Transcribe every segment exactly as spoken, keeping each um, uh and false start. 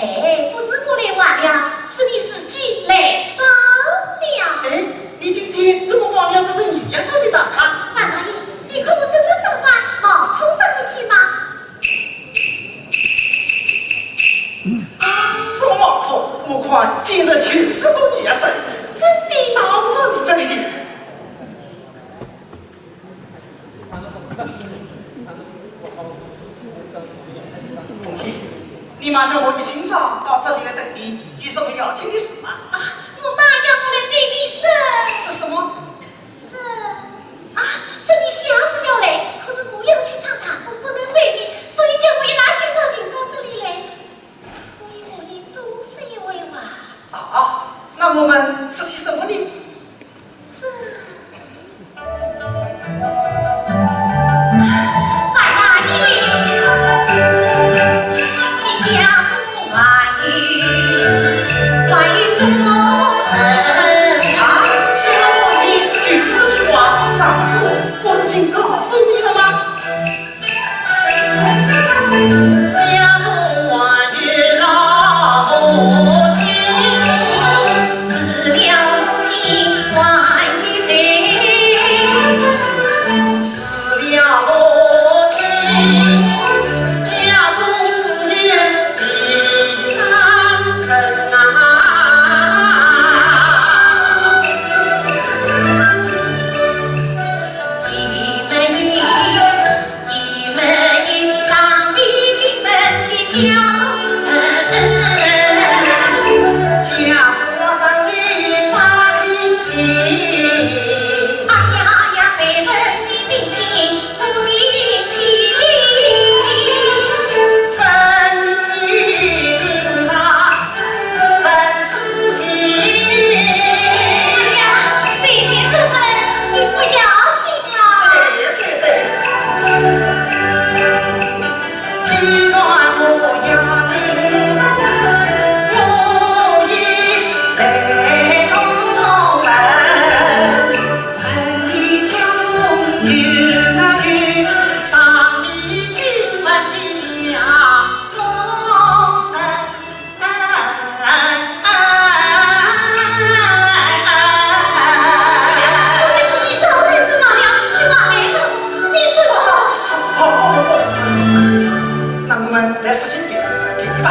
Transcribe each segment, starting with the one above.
哎，不是我来晚了，是你自己来早了。哎，你今天怎么忘了这身女学生的打扮？樊大爷，你看我这身打扮，冒充当年吗？什么冒充？我看今日就是个女学生。真的？当然是真的。凤喜，你妈叫我一清早到这里来等你，有什么要紧的事吗？啊，我妈要我来对你说。说什么？说，啊，说你下午要来，可是我要去唱大鼓，不能陪你，所以叫我一大清早就到这里来，可以和你多说一会话。啊，那我们说些什么呢？这，樊大爷，你家中还有，还有什么人？啊，想我的就是这句话，上次不是已经告诉你了吗？ 家中还有老母亲，除了母亲还有谁？除了母亲，家中有第三人啊。 哎呀，随便问问，你不要紧啊。对，对，对。既然不要紧，我也来同问，问你家中有没有上帝进门的家中人？ 我跟你说，你早才知道了，你还来问我，你这是……好，好，不，不，不。那我们来说些别的吧。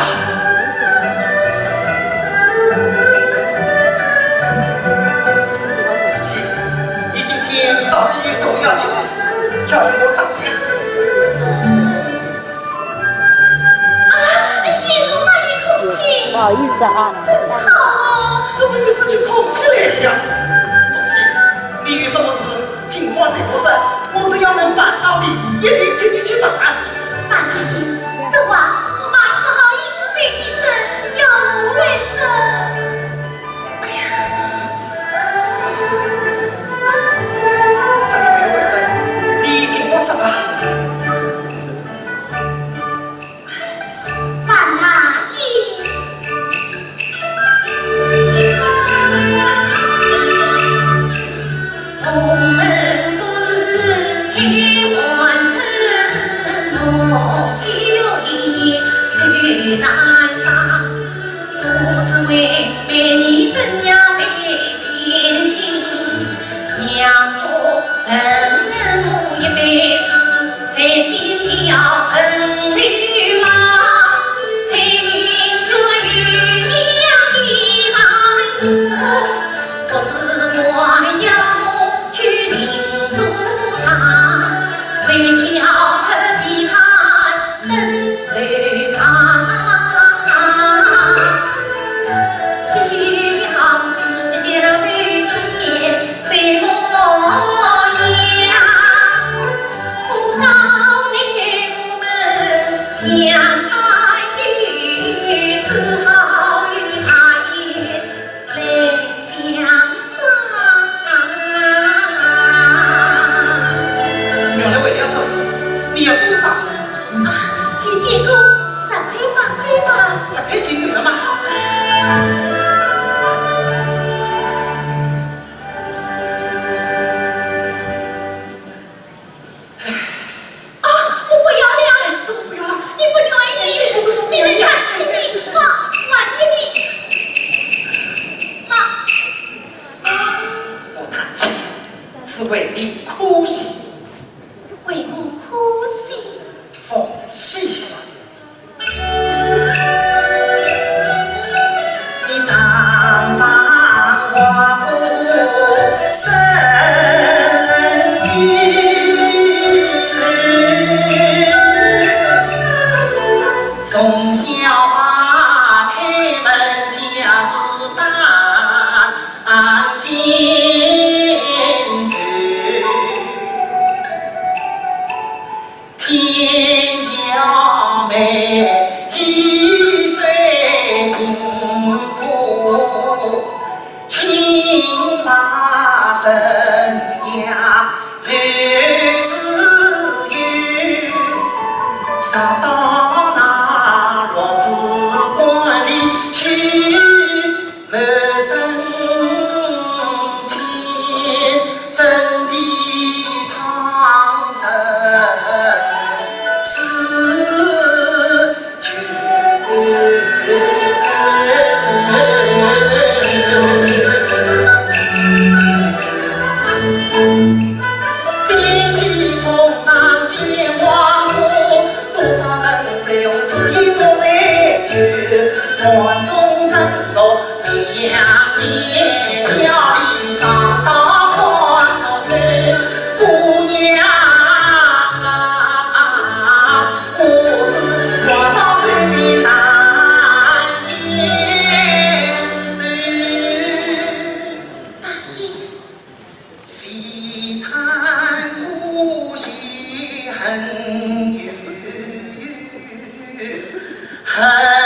你今天到底有什么要紧的事，要与我商量？ 啊，仙奴带你空亲。不好意思啊。真好哦。怎么又说起空亲来了？凤喜，你有什么事尽管对我说，我只要能办到的，一定尽力去办。樊大爷，这话我妈不好意思对你说，要我来说。哎呀，这里没有人，你尽管说吧。 樊大爷。原来为了这事，你要多少？啊，就借个十块八块吧。十块钱够了吗？ 啊，我不要了。怎么不要了？你不愿意。我怎么不愿意啊？你们看起你，我从小把开门见山当进去，天桥妹几岁辛苦，清白生涯 日子有，上到那六子馆里去，满身清，真的唱首诗。 非叹可惜恨有恨。